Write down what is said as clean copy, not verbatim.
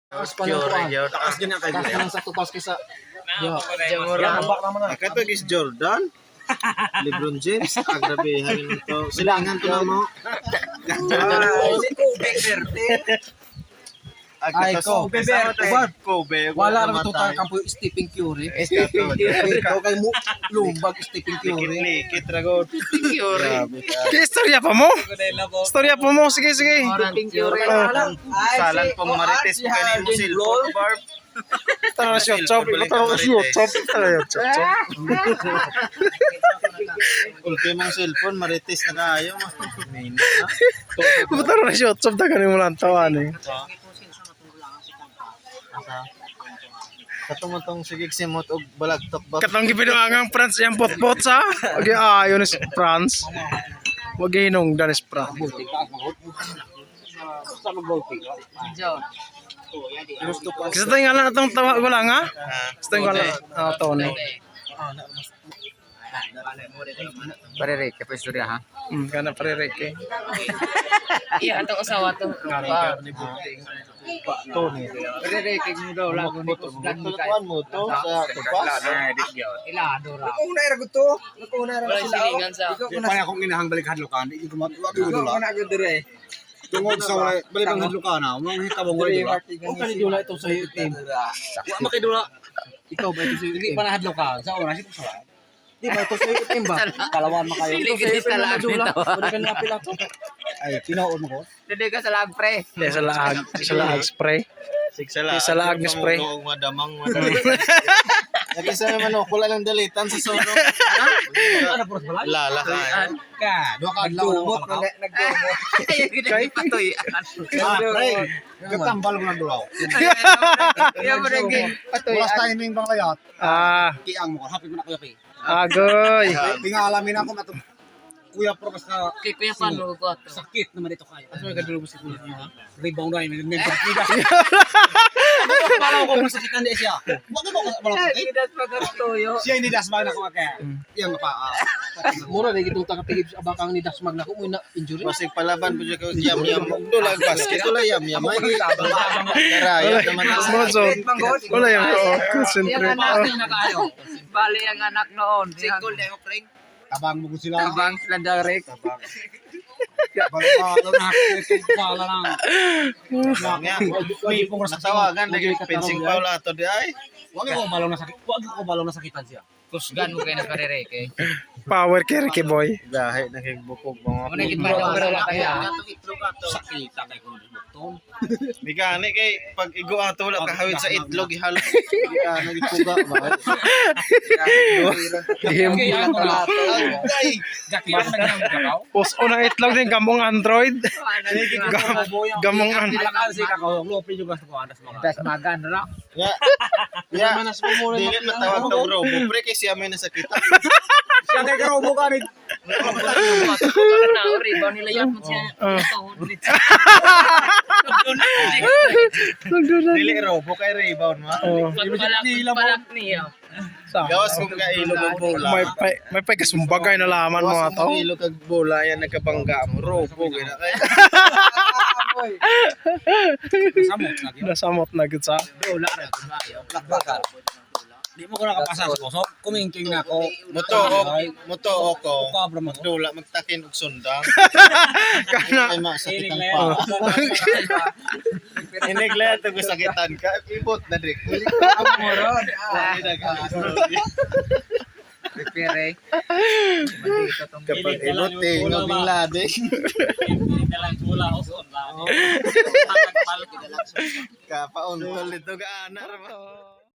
Taas pa ng kuan. Taas gina kay Taas pa ng sa tupas kaysa Jamura. Kato is Jordan. LeBron James, ah, grabe hangin to. Silangan to na mo. Si Kobe Verde. Ay, ko. Kobe. Kobe. Wala ra to ta kampo Stephen Curry. Stephen Curry. Ikaw kay mo lumbag Stephen Curry. Likit rago. Curry. Kaya istorya pa mo? Istorya pa mo. Sige, sige. Stephen Curry. Salan pong marites po kanin mo cellphone, Barb. Tara na siya, chop. Tara na siya, chop. Tara na siya, chop. Ultimong cellphone, marites na kayo. Tara na siya, chop. Dagan mo lang tawan eh. Katong tong sigig simot og balagtok ba? Katong gipinuangang France yung potpot sa. Okay, ayo ni si France. Wag hinong dan is France. Kasi tayo nga lang itong tawa wala nga. Kasi tayo nga lang. Ah, Tony. Parere, ka pa istorya ha? Kana pare Rick eh. Iya, atong usawa to. Tony. Parere, kay mo daw lago ni kusgan mo kay. Kuan mo to sa tupas. Ilado ra. Una ra gud to. Una ra Wala silingan sa. Di pa akong inahang balik hadlokan, di ko wag ko dula. na gud dire. Tungod sa wala balik ang hadlokan na, mo hitabong wala dula. O kani dula itong sa team. Wa makidula. Ikaw ba ito sa Hindi team? pa na hadlokan sa oras ito sa. Di ba ito sa team ba? Kalawan makayo. Dili gid sa laag Dula. nito. Wala ka na apil ato. Ay, tinuod mo ko. Dili ka sa laag pre. Hindi, sa laag. Sa laag spray. Sigsala. Sa laag ni spray. Og madamang madamang. Lagi sa naman ako lang dalitan sa sono. Ano puro balay? Lala ka. Ka, duha ka adlaw na mo kalakaw. Nagdumot. Kay patuy. Ah, pre. Katambal ko ng dulaw. Iya mo nang patuy. Oras timing bang layat? Ah, Kiang mo ko, happy mo na kuya kay. agoy. Pingalamin ako mato. Kuya pro kas na Kay kuya pan mo ko to. sakit naman dito kayo. Asa nagdulo mo si kuya mo ha? Rebound na yun. Balaw ko masakitan di siya. Wag mo ko balaw sakit. Gidas pagkatuyo. Siya hindi dasmag na ko kaya. Iyang pa. Mura na gitong tagapigib sa abakang ni Dasmag na ko mo na injury. Masig palaban po siya ko yam yam. Dula basket dula yam yam. Ay Garaya naman. So, wala yung oo, concentrate. Oh. Bali ang anak noon. Single na Tabang mo ko sila. Tabang sila direct. Bala na bala lang. Nga. Natawagan lagi fencing foul ato di ay. Wag ko balaw na sakit. Wag ko balaw na sakitan siya. Kusgan mo kay na parere kay. Power kay Ricky boy. Gahi na kay bukog mga. Mo na gid pa wala kaya. Sakit kay ko bukton. Bigani kay pag igo ato wala kahawid sa itlog ihalo. Bigani gikuga ba. Game. Okay, ako na. Ay. Gaki ang nagkakaw. Post on ang itlog din gamong Android. Gamong Android. Alakan si kakaw. Lopi juga sa kuan das mga. Das magan ra. Ya. Ya. Dili matawag tong robo pre kay siya may nasakitan. Siya kay karobo ka ni. Na rebound nila yan mo siya. Dili robo kay rebound ma. Oh. Palak palak niya. Gawas kung kailo kag bola. May pay kasumbagay na laman mga Gawas to. kung kailo kag bola yan nagkabangga mo. Robo gina kay. Samot na gyud. Nasamot na gud sa. Di mo ko nakapasa sa kusog. Kumingking na ako. Muto muto ko. Kabra mo. Dula magtakin og sundang. Kana Ay masakitan pa. Inigla to ko sakitan ka. Ibot na drik. Prepare. Kapag ibot eh, ngabing lading. Kapauntol dito ka ana ra ba.